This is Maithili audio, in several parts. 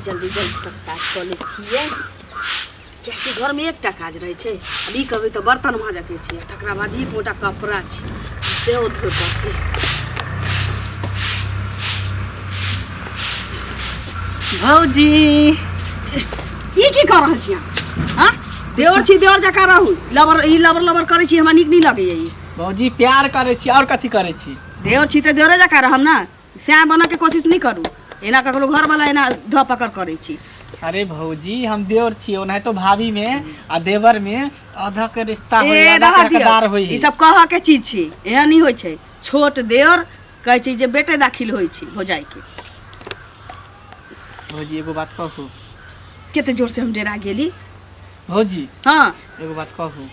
जल्दी जल्दी सब काज कऽ लै छियै, किएकि घरमे एकटा काज रहै छै। आब ई कहबै तऽ बर्तन माँजऽके छै, आ तकरा बाद एक मोटा कपड़ा छै, सेहो धोए पड़तै। भौजी, ई की कऽ रहल छी अहाँ? हँ, देवर छी, देवर जकाँ रहू। लबर ई लबर लबर करै छी, हमरा नीक नहि लगैए ई। भौजी, प्यार करै छी आओर कथी करै छी? देवर छी तऽ देवरे जकाँ रहब ने, सएह बनऽके कोशिश नहि करू। एना ककरो घरवाला एना धऽ पकड़ करै छी। अरे भौजी, हम देवर छी, ओनाहितो भाभी में आ देवर में आधा के रिश्ता होई, ए आधा रहऽ के दियौ। हकदार होई। ई सब कहऽ के चीज छी, एहन नहि होइ छै। छोट देवर कहै छै जे बेटे दाखिल होइ छै भौजाई के। भौजी, एगो बात कहू? कते जोर से हम डेरा गेली। भौजी। हँ। एगो बात कहू?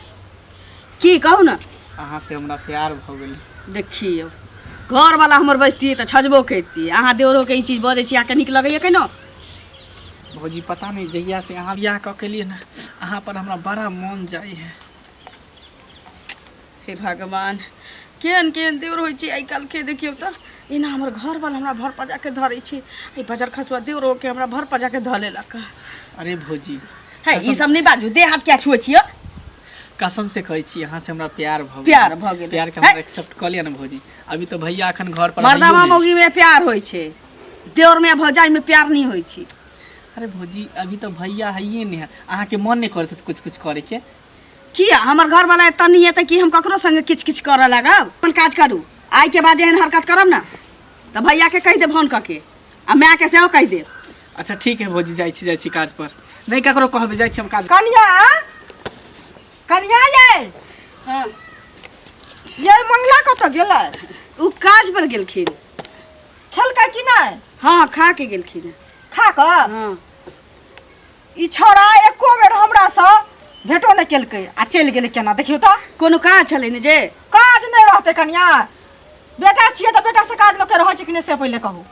की कहू ने। अहाँ से हमरा प्यार भऽ गेल। देखियौ, घरवाला हमर बजतियै तऽ छजबो करितियै। अहाँ देवरोके ई चीज बजै छी, अहाँके नीक लगैए केनो? भौजी, पता नहीं जहिया से अहाँ बियाह कऽ के लिए ना, अहाँ पर हमरा बड़ा मन जाइ है। हे भगवान, केहन केहन देवर होइ छै आइ काल्हिके। देखियौ तऽ, एना हमर घरवाला हमरा भर पजा के धरै छै, एहि बजर खसुआ देवरोके हमरा भर पजा के धऽ लेलक। अरे भौजी। है, ई सब नहि बाजू। देह हाथ किया छुए छियै? कसम से कहै छी, अहाँ से हमरा प्यार भऽ गेल। प्यार भऽ गेल। प्यार के है। हमरा एक्सेप्ट कऽ लिअ ने भौजी। अभी तऽ भैया अखन घर पर मर्दावा हइयो नहि। मौगी में प्यार होइ छै, देवर में आ भौजाई में प्यार नहीं होइ छै। अरे भौजी, अभी तऽ भैया हइये नहि है। अहाँके मन नहि करैत हेत कुछ कुछ करे के? किया, हमर घरवाला एतऽ नहीं है तऽ की हम ककरो संगे किच किच करऽ लागब? अपन काज करू। आइ के बाद एहन हरकत करब ने तऽ भैया के कहि देब फोन कऽ के, आ माय के सेहो कहि देब। अच्छा ठीक है भौजी, जाइ छी, जाइ छी काज पर। नहि ककरो कहबै, जाइ छी हम काज। कनिया, कनिया ये। हाँ। ये मंगला कतऽ गेलै? ओ काज पर गेलखिन। खेलकै कि नहि? हाँ, खा के गेलखिन। खा कऽ? हाँ। ई छौड़ा एको बेर हमरासँ भेटो नहि केलकै आ चलि गेलै केना, देखियौ तऽ। कोनो काज छलै ने जे? काज नहि रहतै कनिया? बेटा छियै तऽ बेटासँ काज लोकके रहै छै कि नहि, से पहिले कहू।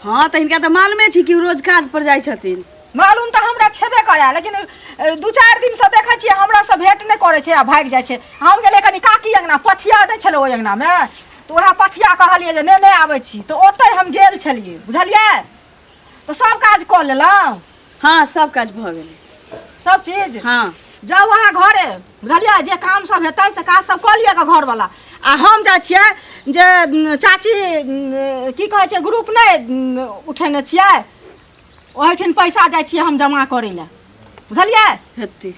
हाँ, तऽ हिनका तऽ मालूमे छै कि ओ रोज काज पर जाइ छथिन। मालूम तऽ हमरा छेबे करए, लेकिन 2-4 दिनसँ देखै छियै हमरासँ भेँट नहि करै छै आ भागि जाइ छै। हम गेलियै कनि काकी अङ्गना, पथिया नहि छलै ओहि अङ्गनामे, तऽ उएह पथिया कहलियै जे नेने आबै छी, तऽ ओतहि हम गेल छलियै, बुझलियै? तऽ सब काज कऽ लेलहुँ? हाँ, सब काज भऽ गेलै। सब चीज? हाँ। जाउ अहाँ घरे, बुझलियै? जे काम सब हेतै से काज सब कऽ लिअ घरवला, आ हम जाइ छियै जे चाची की कहै छै, ग्रुप नहि उठेने छियै, ओहिठिन पैसा जाइ छियै हम जमा करै लए, बुझलियै? हेतै।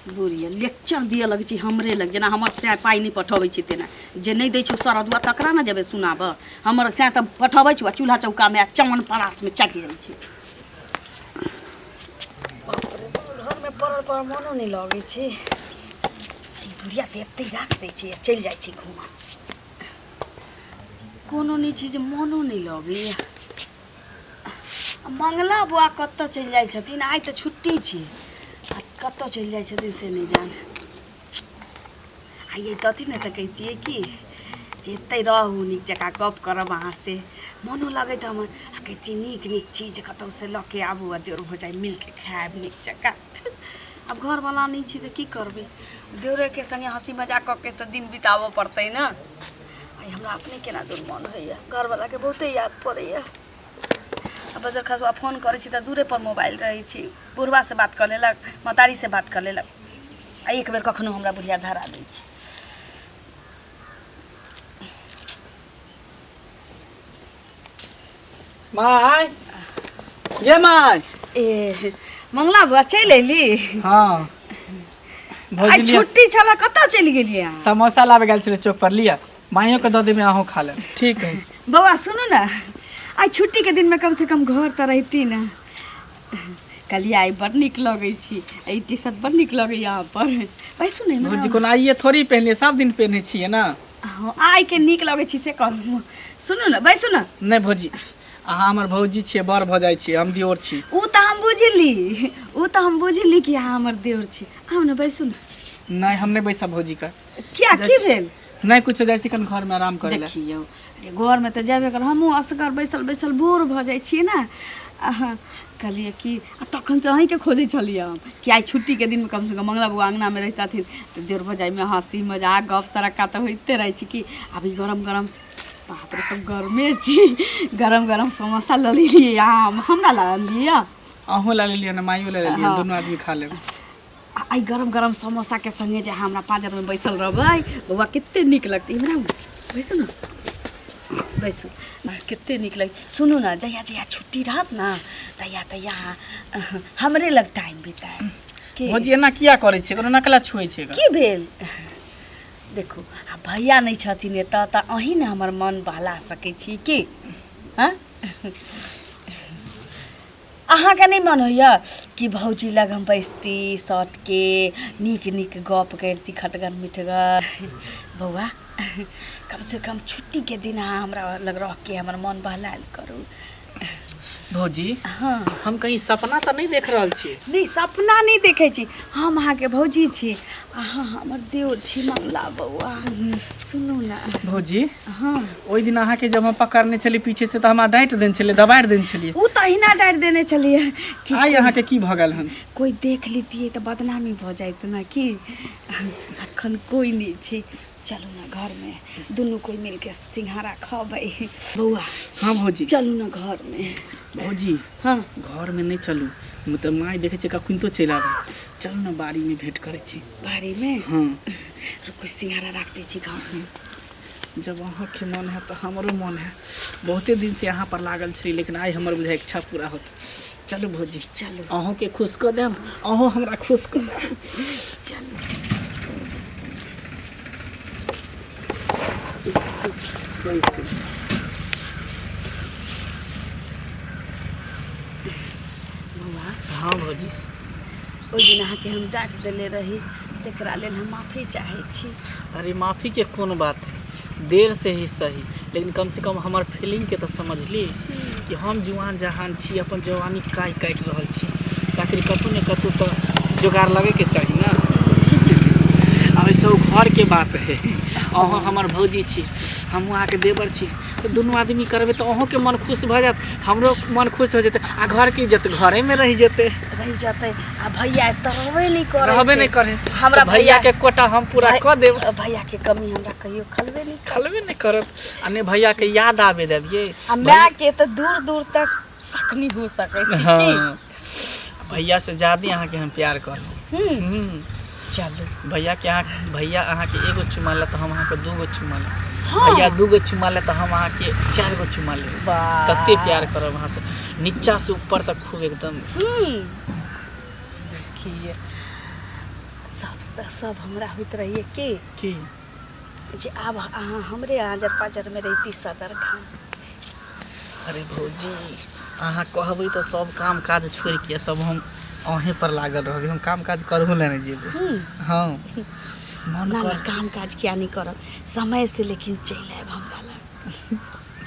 बुढ़िया लेक्चर दिअ लगै छै हमरे लग, जेना हमर सएह पाइ नहि पठबै छै तेना। जे नहि दै छौ सरदुआ, तकरा ने जेबै सुनाबऽ। हमर सएह तऽ पठबै छौ आ चूल्हा चौकामे आ चमन परासमे चाटि जाइ छै। घरमे पड़ल पड़ल मोनो नहि लगै छै। ई बुढ़िया तऽ एतहि राख दै छै आ चलि जाइ छै घूमऽ। कोनो नहि छै जे मोनो नहि लगैए। मंगला बौआ कतऽ चलि जाइ छथिन? आइ तऽ छुट्टी छै, आ कतऽ चलि जाइ छथिन से नहि जान। आइ अतथिन ने तऽ कहितियै कि जे एतहि रहू, नीक जकाँ गप करब अहाँसँ, मोनो लगैत हमर, आ कहितियै नीक नीक चीज कतहुसँ लऽ के आबू आ देवर भौजाइ मिलके खायब नीक जकाँ। आब घरवला नहि छै तऽ की करबै? देवरेके सङ्गे हँसी मजाक कऽ के तऽ दिन बिताबऽ पड़तै ने। आइ हमरा अपने केना दूर मोन होइए, घरवलाके बहुते याद पड़ैए। आ बजर खसुआ फोन करै छी तऽ दूरेपर मोबाइल रहै छै। बुढ़बासँ बात कऽ लेलक, महतारीसँ बात कऽ लेलक, आ एक बेर कखनो हमरा बुढ़िया धरा दै छै। माय ये माय। ए मंगला बुआ, चलि अयली? हाँ। आइ भौजी, लिअ। छुट्टी छलै, कतऽ चलि गेलियै अहाँ? समोसा लाबे गेल छलै चौक पर। लिअ, माइयो के दऽ देबै, अहूँ खा लेब, ठीक है? बौआ, सुनू ने, आइ छुट्टीके दिनमे कमसँ कम घर तऽ रहिती ने। कहलियै आइ बड़ नीक लगै छी, ई टी शर्ट बड़ नीक लगैए अहाँ पर। भाइ, सुनै ने। भौजी, कोनो आइए थोड़ी पहनलियै, सब दिन पहनै छियै ने। हँ, आइके नीक लगै छी से कहलहुँ। सुनू ने, बैसू ने। नहि भौजी, अहाँ हमर भौजी छियै, बड़ भऽ जाइ छियै, हम दियोर छी। ओ तऽ हम बुझली, ओ तऽ हम बुझली कि अहाँ हमर देवर छी। आउ ने, बैसू ने। नहि, हम नहि बैसब भौजी के। किया, की भेल? नहि कुछो, जाइ छी कनि घरमे आराम करै लए। देखियौ, अरे घरमे तऽ जेबे कर, हमहूँ असगर बैसल बैसल बोर भऽ जाइ छियै ने। अहाँ कहलियै कि आ तखनसँ अहीँके खोजै छलियै हम कि आइ छुट्टीके दिनमे कमसँ कम मंगला बौआ अङ्गनामे रहितथिन तऽ देर भजाइमे हँसी मजाक गप सरक्का तऽ होइते रहै छै कि आब ई गरम गरम बाप रे सब गरमे छी। गरम गरम समोसा लऽ लेलियै अहाँ हमरा लऽ अनलियै। अहूँ लए लेलियै ने, माइयो लए लेलियै, दुनू आदमी खा लेब। आ एहि गरम गरम समोसाके संगे जे अहाँ हमरा पाँजरमे बैसल रहबै बौआ, कते नीक लगतै। इम्हर आउ, बैसू ने, बैसू, कते नीक लग। सुनू ने, जहिया जहिया छुट्टी रहत ने तहिया तहिया अहाँ हमरे लग टाइम बितायब के। भौजी, एना किया करै छियै? कोनो नकला छुए छै? की भेल? देखू, आ भैया नहि छथिन एतऽ तऽ अहीं ने हमर मन बहला सकै छी की? हँ, अहाँके नहि मन होइए कि भौजी लग हम बैसती, सटके नीक नीक गप करिती, खटगर मिठगर? बौआ, कमसँ कम छुट्टीके दिन अहाँ हमरा लग रहिके हमर मन बहलायल करू। भौजी। हाँ। हम कहीं सपना तऽ नहि देख रहल छी? नहि, सपना नहि देखै छी। हम अहाँके भौजी छी, अहाँ हमर देवर छी। मंगला बौआ, सुनू ने। भौजी। हाँ। ओहि दिन अहाँके जब हम पकड़ने छलियै पीछे से तऽ हमरा डाँटि देने छलियै, दबारि देने छलियै। ओ तऽ अहिना डाँटि देने छलियै कि आइ अहाँके की भऽ गेल हन? कोइ देख लितियै तऽ बदनामी भऽ जाइत ने। कि अखन कोइ नहि छै, चलू ने घरमे, दुनू कोइ मिलके सिंघाड़ा खबै बौआ। हाँ भौजी। चलू ने घरमे। भौजी। हाँ। घरमे नहि चलू, मतलब माय देखै छै कखनितो चलि आबै। चलू ने, बाड़ीमे भेँट करै छी। बाड़ीमे? हाँ। रुकू, सिंघाड़ा राख दै छी घरमे। जब अहाँके मन है तऽ हमरो मन है। बहुते दिन से अहाँ पर लागल छली, लेकिन आइ हमर बुझाइ इच्छा पूरा होत। चलू भौजी। चलू। अहूँके खुश कऽ देब, अहूँ हमरा खुश कऽ देब। चलू। बौआ। हाँ भौजी। ओहि दिन अहाँके हम डाँटि देले रही, तकरा लेल हम माफी चाहै छी। अरे, माफी के कोन बात है? देर से ही सही, लेकिन कम से कम हमर फीलिंग के तऽ समझली कि हम जुआन जहान छी, अपन जवानी काहि काटि रहल छी, ताकि कतहु ने कतहु तऽ जोगाड़ लगैके चाही ने। आ वैसे ओ घरके बात है। अहाँ हमर भौजी छी, हमहूँ अहाँके देवर छी, तऽ दुनू आदमी करबै तऽ अहूँके मन खुश भऽ जायत, हमरो मन खुश हो जेतै, आ घरके इज्जत घरेमे रहि जेतै। रहि जेतै। आ भैया एतऽ रहबे नहि करै रहबे छै। नहि करे। हमरा तऽ भैया के कोटा हम पूरा कऽ देब। भैया के कमी हमरा कहियो खलबे नहि करत। खलबे नहि करत आ नहि भैया के याद आबे देबियै। आ माय के तऽ दूर दूर तक शक नहि हो सकै छै की? हाँ, भैया से ज्यादे अहाँके हम प्यार करब। चलू। भैया के अहाँ, भैया अहाँके एगो चुमा ले तऽ हम अहाँके दूगो चुमा लेब। हाँ। भैया दूगो चुमा ले तऽ हम अहाँके चारि गो चुमा लेब। वाह। तते प्यार करब अहाँ से, नीचा से ऊपर तक खूब एकदम। देखिए, सब सब हमरा होइत रहिए की की? जे आब अहाँ हमरे आजर पाजरमे रहिती सदर खान। अरे भौजी, अहाँ कहबै तऽ सब काम काज छोड़ि के सब हम अहें पर लागल रहबै। हम काम काज करहु लए नहि जेबै। हाँ, मन ना ना कर। काम काज किया नहि करब समय से, लेकिन चलि आयब हमरा लग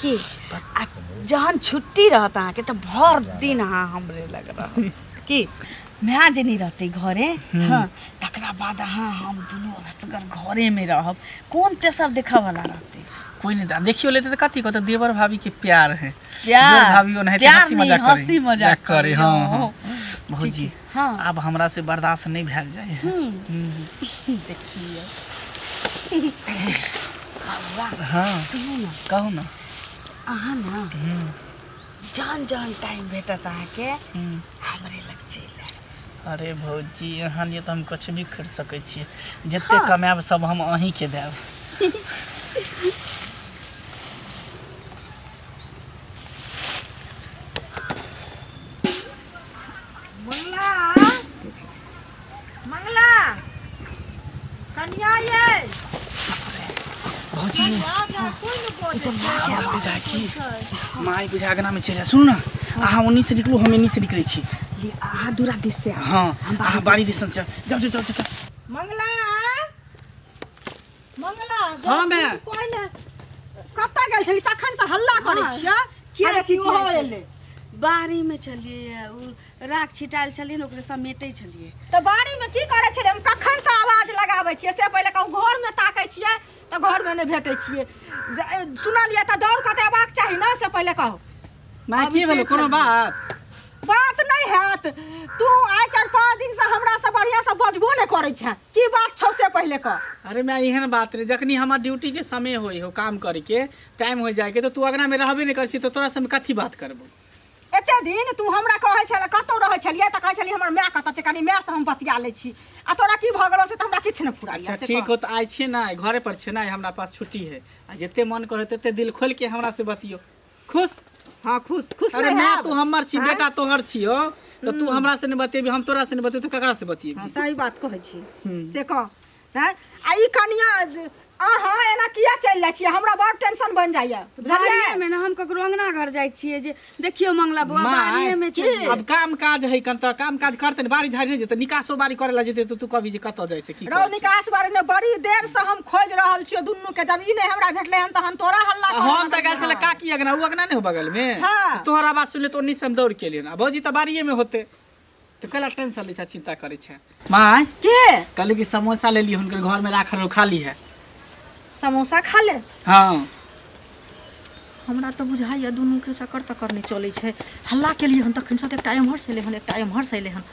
की। आ जहन छुट्टी रहत अहाँके तऽ भरि दिन अहाँ हमरे लग रहब की। माय जे नहि रहतै घरे, हाँ, तकरा बाद अहाँ हम दुनू असगर घरेमे रहब, कोन तेसर देखऽवला रहतै? कोई नहीं। देखियो लेते तऽ कथी कहते? देवर भाभी के प्यार है। प्यार। देवर भाभी ओनाहिते प्यार हंसी नहीं, मजाक करे। हंसी मजाक करे। हाँ। करे। हाँ भौजी। हाँ। आब हमरा से बर्दाश्त नहीं भेल जाय है। देखियौ बौआ। हाँ। सुनू ने। कहू ने। अहाँ ने जहन जहन टाइम भेटत अहाँके, हमरे लग चलि आयब। अरे भौजी, अहाँ लिए तऽ हम कुछ भी कर सकै छियै। जते कमायब सब हम अहींके देब। मंगला, मंगला कनिया ये। भौजी। कोई ने बजै छै। बुझा की माय बुझा अगना में चलि आयल। सुनू ने, अहाँ ओन्नी से निकलू, हम एन्नी से निकलै छी। ले, अहाँ दूरा दिस से आउ। हाँ, अहाँ बाड़ी दिसन चल जाउ, जाउ जाउ जाउ। मंगला, मंगला। हाँ, माय। कोई ने कतऽ गेल छली? तखन से हल्ला करै छियै। किया आ देखी, ओहो चिचियाइ छै? एलै। बाड़ीमे छलियै, ओ राख छिटायल छलियै ने, ओकरे समेटै छलियै। तऽ बाड़ीमे की करै छलियै? हम कखन से आवाज लगाबै छियै से पहिले कहू। घरमे ताकै छियै तऽ घरमे नहि भेटै छियै। सुनलियै तऽ दौड़ कऽ तऽ अयबाक चाही ने, से पहिले कहू। माय, की भेलै? कोनो बात? बात नहि हैत तू आइ 4-5 दिन से हमरा से बढ़िया से बजबो नहि करै छै की बात छौ से पहिले कह अरे मैं एहन बात रे जखनी हमर ड्यूटी के समय होई हो काम करे के टाइम हो जाए के तो तू अगना में रहबे नहीं करছি तो तोरा से हम कथी बात करबो एते दिन तू हमरा कहै छले कतौ रहै छलियै तऽ कहै छलियै हमर माय कतऽ छै कनी माय से हम बतिया लै छी आ तोरा की भऽ गेलौ से तऽ हमरा किछु नहि फुराइया अच्छा से ठीक कह। हो तो आइ छियै ना घरे पर छियै ना हमरा पास छुट्टी है आ जते मन करे तते दिल खोल के हमरा से बतियो खुश हाँ खुश खुश अरे नहि मैं हैब तू हमर छी आँय? बेटा तोहर छी हो तो तू हमरा से नहीं बतेबी हम तोरा से नहीं बतेबी तो ककरा से बतियेबी हाँ सही बात कहै छी से कह हैं आ ई कनिया अहाँ एना किया चलि जाइ छियै हमरा बड़ टेंशन बनि जाइया बुझलियै बाड़िए में ने हम ककरो अंगना घर जाइ छियै जे देखियौ मंगला बौआ माय, बाड़िए में चलि अब काम काज है कन तऽ काम काज करते ने बाड़ी झाड़ी नहि जेतै निकासो बाड़ी करे ला जेतै तऽ तू कभी जे कतऽ जाइ छै की रौ करै छै? निकास बारे ने बड़ी देर से हम खोज रहल छियो दुनू के जब ई नहि हमरा भेटलै हन तऽ हम तोरा हल्ला आ करऽ हम तऽ गेल लगलियै। छलै काकी अगना ओ अगना नहि हो बगल में हाँ। तोहर आवाज सुनले तऽ ओन्नी से हम दौड़ के एलियन आ भौजी तऽ बाड़िए में होते तऽ कैला टेंशन लै छै चिंता करै छै माय के कहली कि समोसा ले ली हुनकर घर में राखल रहो खाली है समोसा खा ले हाँ हमरा तऽ बुझाइए दुनूके चक्कर तक्कर नहि चलै छै हल्ला केलियै हन तखन से तऽ एकटा एम्हर से एलै हन एकटा एम्हर से एलै हन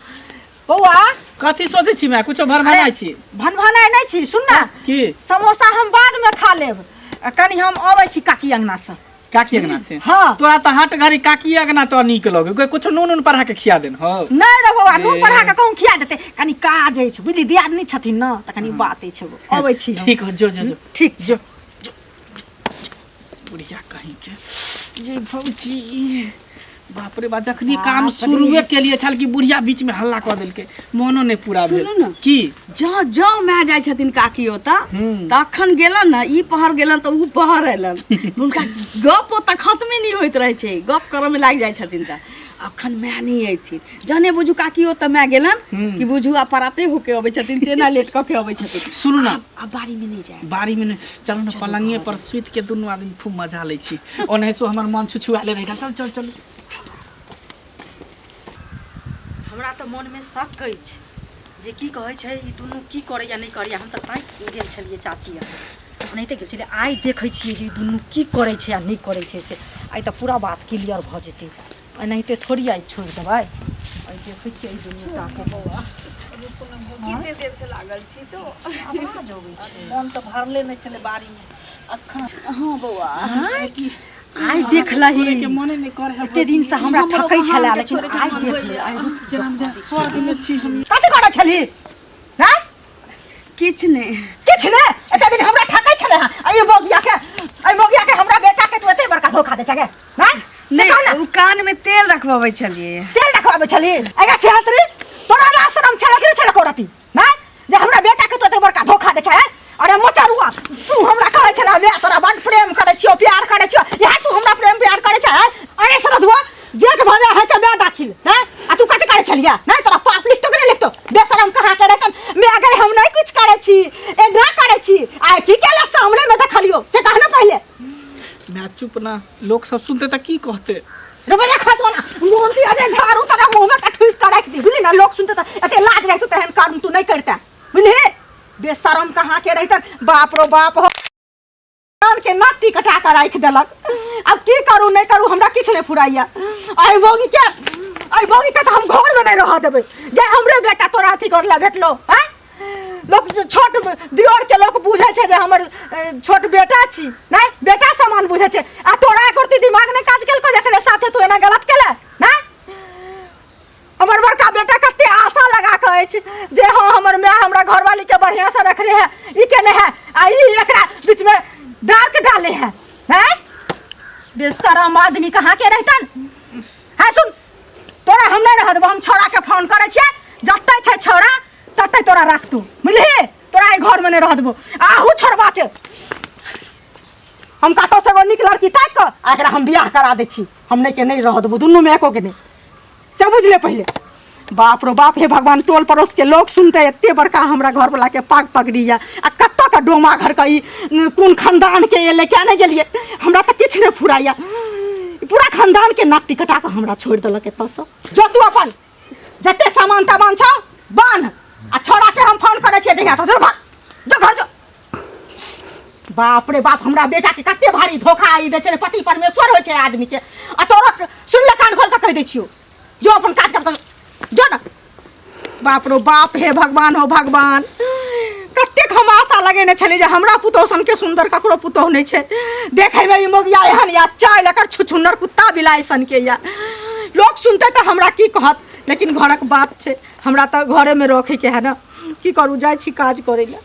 बौआ कथी सोचै छी माय कुछो भरभराइ छी भनभनाइ नहि छी सुन ने की समोसा हम बादमे खा लेब आ कनि हम अबै छी काकी अङ्गनासँ काकी अंगना से हाँ। तोरा तऽ हट घड़ी काकी अंगना तो नीक लगे कुछो नून उन पढ़ा के खिया देन हो नहि रे बौआ नून ए। पढ़ा कऽ कहूँ खिया देतै कनि काज अछि बुझली दियादनी छथिन ने तऽ कनि बात अछि एगो अबै छी हम। ठीक हो जो जो जो ठीक छै जो जो बुढ़िया कहीं के ये भौजी बाप रे बा जखनी काम बाप रे। शुरुए के लिए छल कि बुढ़िया बीच में हल्ला कऽ देलकै मोनो नहि पूरा भेल सुनू ने। की जँ जँ माय जाइ छथिन काकी ओतऽ हूँ। तखन गेलन ने ई पहर गेलन तऽ ऊ पहर एलन हुनका गप ओतऽ खत्मे नहि होइत रहै छै गप करऽ मे लागि जाइ छथिन तऽ अखन माय नहि अयथिन जहने बुझू काकी ओतऽ माय गेलन हूँ। कि बुझू आ पराते होके अबै छथिन तेना लेट कऽ के अबै छथिन सुनू ने आब बाड़ी मे नहि जायब बाड़ी में नहि चलू ने पलंगे पर सुति के दुनू आदमी खूब मजा लै छी ओनाहितो हमर मन छुछुआले रहि गेल चल चल चल हमरा तऽ मोनमे शक अछि जे की कहै छै ई दुनू की करैया नहि करैया हम तऽ ताकि गेल छलियै चाची ओनाहिते गेल छलियै आइ देखै छियै जे ई दुनू की करै छै आ नहि करै छै से आइ तऽ पूरा बात क्लियर भऽ जेतै एनाहिते थोड़ी आइ छोड़ि देबै आइ देखै छियै ई दुनू टाके बौआ कते देर से लागल छी तो आवाज अबै छै मोन तऽ भरले नहि छलै बाड़ी में अखन हाँ बौआ आइ देखलही के मने नहि करे है एते दिन से हमरा हमरो ठकै छलै अहाँके लेकिन छोड़ैके आइ मन देख होइए। ले आइ जेना बुझाइ स्वर्ग में छी हम कथी करै छलही हैं किछु नहि किछु नहि एते दिन हमरा ठकै छलै हँ आ ई मौगिया के एहि मौगिया के हमरा बेटा के तू एते बड़का धोखा दे छगे हैं से कह नहि ने ओ कान में तेल रखबाबै छलियै तेल रखवाबै छली एगा छिहत्तरी तोरा लाज शरम छलै कि नहि छलै कोरती हैं जे हमरा बेटा के तू एते बड़का धोखा दे छै अरे मोचरुआ तू हमरा कहै छला बे तोरा बड प्रेम करै छियो प्यार करै छियो इएह तू हमरा प्रेम प्यार करै छै अरे सरधुआ जेठ भजा है छै बे दाखिल हैं आ तू कथी करै छलिया नहीं तोरा पाप लिखतो कि नहीं लिखतो बेशरम कहाँ के रहतन मैं अगर हम नहीं कुछ करै छी ए ना करै छी आ की केला सामने में देखलियो से कह ना पहिले मैं चुप ना लोग सब सुनते तऽ की कहते रे बजा खसो ना मोहन अजय झाड़ू तोरा मुंह में कठुस कर राख दी बुझली ना लोग सुनते त एते लाज रहतो तेहन कर्म तू नहीं करता बुझली बेशरम कहाँ के रहितन बाप रो बाप हो कान के नाटी कटा के राखि देलक आब की करू नहि करू हमरा किछु नहि फुराइया आइ मौगी के आइ मौगी के तऽ हम घरमे नहि रहऽ देबै जे हमरे बेटा तोरा अथी करला भेटलो हँ लोक जे छोट दियोर के लोक बुझै छै जे हमर छोट बेटा छी नहि बेटा समान बुझै छै आ तोरा एकर दिमाग नहि काज केलको जकरे साथे तू एना गलत केले नहि हमर बड़का बेटा कते आशा लगा के अछि जे हाँ हमर माय हमरा घरवाली के बढ़िया से रखने है ई केने है आ ई एकरा बीच में डार्क डाले है हैं बेशरम आदमी कहाँ के रहतन है सुन तोरा हम नहीं रह देबो हम छोरा के फोन करे छियै जते छै छोरा तते तोरा राखतू बुझलिही तोरा एहि घर में नहीं रह देबो आहू छोड़बा के हम कतौ से एगो नीक लड़की ताकि कऽ आ एकरा हम बियाह करा दै छी हम नहीं के नहीं रह देबो दुनू में एको के नहीं से बुझले पहिले बाप रो बाप हे भगवान टोल पड़ोस के लोग सुनते एते बड़का हमरा घर वाला के पाग पगड़ी या आ कतऽ के डोमा घर के ई कोन खानदान के एलै क्या नहीं गेलिए हमरा तऽ किछु नहि फुराइया पूरा खानदान के नाक टिकटा कऽ हमरा छोड़ि देलक एतऽसँ जो तू अपन जते सामान तामान छौ बान्ह आ छोड़ा के हम फोन करै छियै जहिया तऽ जो भाग जो घर जो बाप रे बाप हमरा बेटा के कते भारी धोखा ई दै छै पति परमेश्वर होइ छै आदमी के आ तोरा सुन ले कान खोल के कहि दै छियौ जो अपन काज कर जो ना। बाप रो बाप, हे भगवान हो भगवान, कतेक हम आशा लगेने छलियै जे हमरा पुतोहु सनके सुन्दर ककरो पुतोहु नहि छै। देखैमे ई मोगिया एहन या चालि एकर छुछुन्नर कुत्ता बिलाइ सनके या, लोक सुनतै तऽ हमरा की कहत? लेकिन घरक बात छै, हमरा तऽ घरेमे रखैके है ने। की करू, जाइ छी काज करै लए।